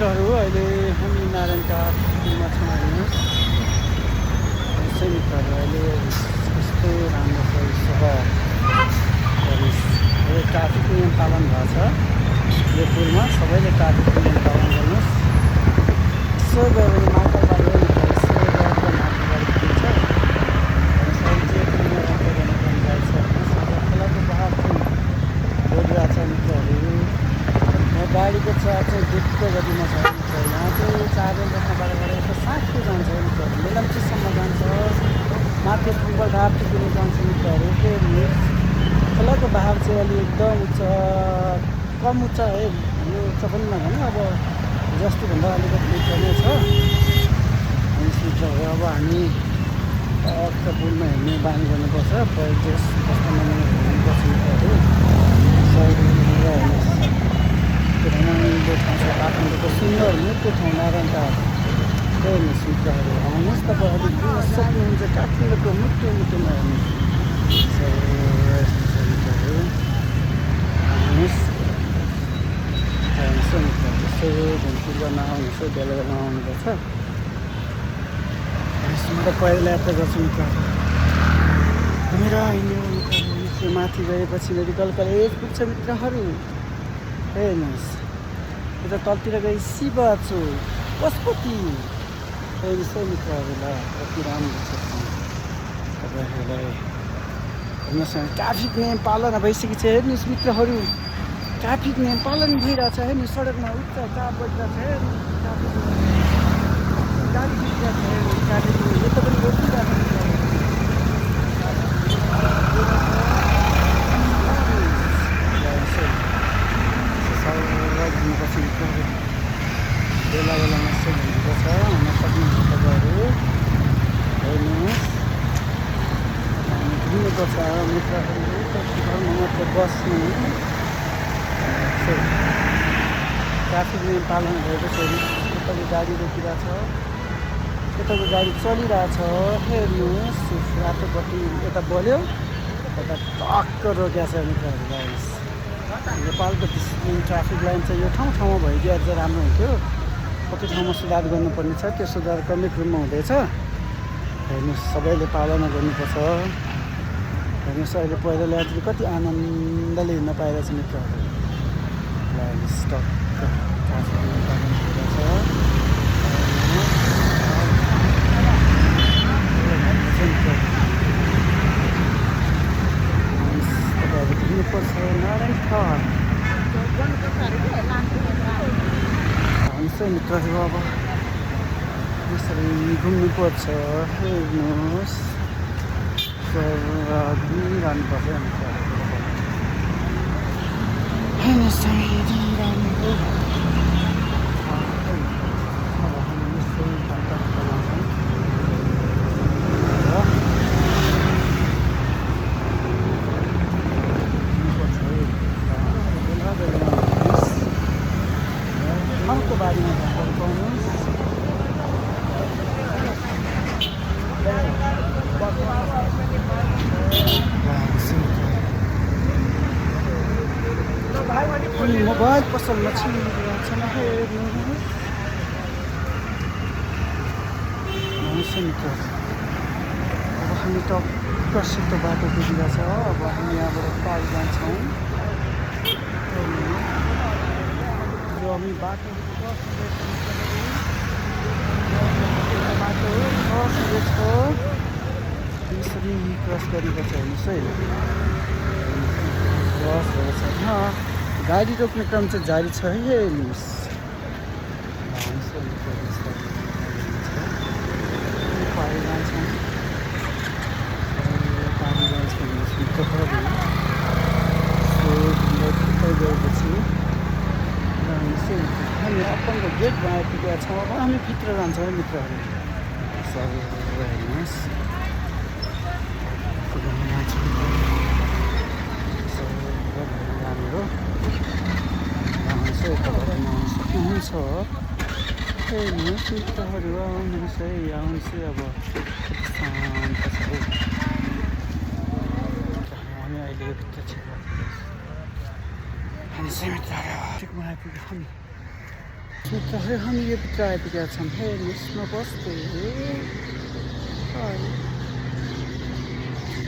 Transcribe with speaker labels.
Speaker 1: मित्रहरू अहिले हामी नारायणका पुलमा छौँ हेर्नुहोस् यसै मित्रहरू अहिले कस्तो राम्रो छ यो सहर हेर्नुहोस् अहिले ट्राफिक नियम पालन भएको छ यो पुलमा सबैले ट्राफिक नियम पालन गर्नुहोस् यसो गयो भने माटोबारी यसो गएर माटोबारी पुग्छ खोलाको बहाव बोलिरहेको छ मित्रहरू गाडीको चार्ज चाहिँ दुःखको गतिमा छ मित्र यहाँ चाहिँ चार्जर बस्नबाट यस्तो 60 जान्छ मित्रहरू मेलम्चीसम्म जान्छ माथि फुटबल पुग्नु जान्छ मित्रहरू त्यो खोलाको बहाव चाहिँ अलि एकदम उच्च कम उच्च है यो उच्च पनि नभने अब जस्तोभन्दा अलिकति उच्च नै छ मित्रहरू अब हामी टक्क पुलमा हिँड्ने बानी गर्नुपर्छ पर्यटक बस्नमा हेर्नुपर्छ मित्रहरू ठाउँ छ काठमाडौँको सुन्दर मुटु ठाउँ नारायणका हेर्नुहोस् मित्रहरू आउनुहोस् तपाईँहरू घुम्न सक्नुहुन्छ काठमाडौँको मुटुमा हेर्नुहोस् मित्रहरू आउनुहोस् यसो घुमफिर गर्न आउनुहोस् बेला बेला आउनुपर्छ म त पहिला यात्रा गर्छु मित्रहरू हामीहरू हिँड्यो माथि गएपछि मेडिकल कलेज पुग्छ मित्रहरू हेर्नुहोस् यता तलतिर गए शिवचो पशुपति हेर्नुहोस् है मित्रहरू ल कति राम्रो छ तपाईँहरूलाई हेर्नुहोस् ट्राफिक नियम पालना भइसकेको छ हेर्नुहोस् मित्रहरू ट्राफिक नियम पालन भइरहेछ हेर्नुहोस् सडकमा उच्च चाप बजिरहेको छ हेर्नुहोस् गाडी बिग्रिरहेको छ हेर्नुहोस् ट्राफिक नियम यता पनि रोकिरहेको छ घुम्नुपर्छ मित्रहरू बेला बेलामा यसो घुम्नुपर्छ हुन सक्नुहुन्छ तपाईँहरू हेर्नुहोस् घुम्नुपर्छ मित्रहरू घरमा मात्र बस्नु ट्राफिक नियम पालन भएपछि यताको गाडी रोकिरहेछ यताको गाडी चलिरहेछ हेर्नुहोस् रातोपट्टि यता बल्यो यता टक्क रोकिया छ मित्रहरू नेपालको ट्राफिक लाइन चाहिँ यो ठाउँमा भइदियो अझ राम्रो हुन्थ्यो कति ठाउँमा सुधार गर्नुपर्ने छ त्यो सुधार क्रमिक रूपमा हुँदैछ हेर्नुहोस् सबैले पालना गर्नुपर्छ हेर्नुहोस् अहिले पैदल यात्री कति आनन्दले हिँड्न पाइरहेछ मित्रहरू हेर्नुहोस् टक्क ट्राफिक नियम पालन भइरहेछ घुम्नुपर्छ नारायण खर हुन्छ मित्रहरू अब यसरी घुम्नुपर्छ हेर्नुहोस् घुमिरहनुपर्छ हेर्नुहोस् बारीमा जानकारी पाउनुहोस् मोबाइल पसलमा छिरिरहेछ हेर्नुहोस् मित्रहरू अब हामी टक्क सिधो बाटो पुगिरहेछ अब हामी यहाँबाट पार जान्छौँ हामी बाटो यसरी क्रस गर्नुपर्छ हेर्नुहोस् है क्रस भएछ गाडी रोक्ने क्रम चाहिँ जारी छ है हेर्नुहोस् गएपछि हामी अपनको गेटमा आइपुगेका छौँ अब हामी भित्र जान्छौँ है मित्रहरू हेर्नुहोस् हाम्रो सक्नुहुन्छ हेर्नुहोस् मित्रहरू आउनुहोस् है आउनुहोस् है अब शान्त छ हामी अहिले भित्र छौँ हामी मित्रहरू आइपुग्यौँ हामी मित्रहरू हामी यो भित्र आइपुगेका छौँ हेर्नुहोस् म बस्दै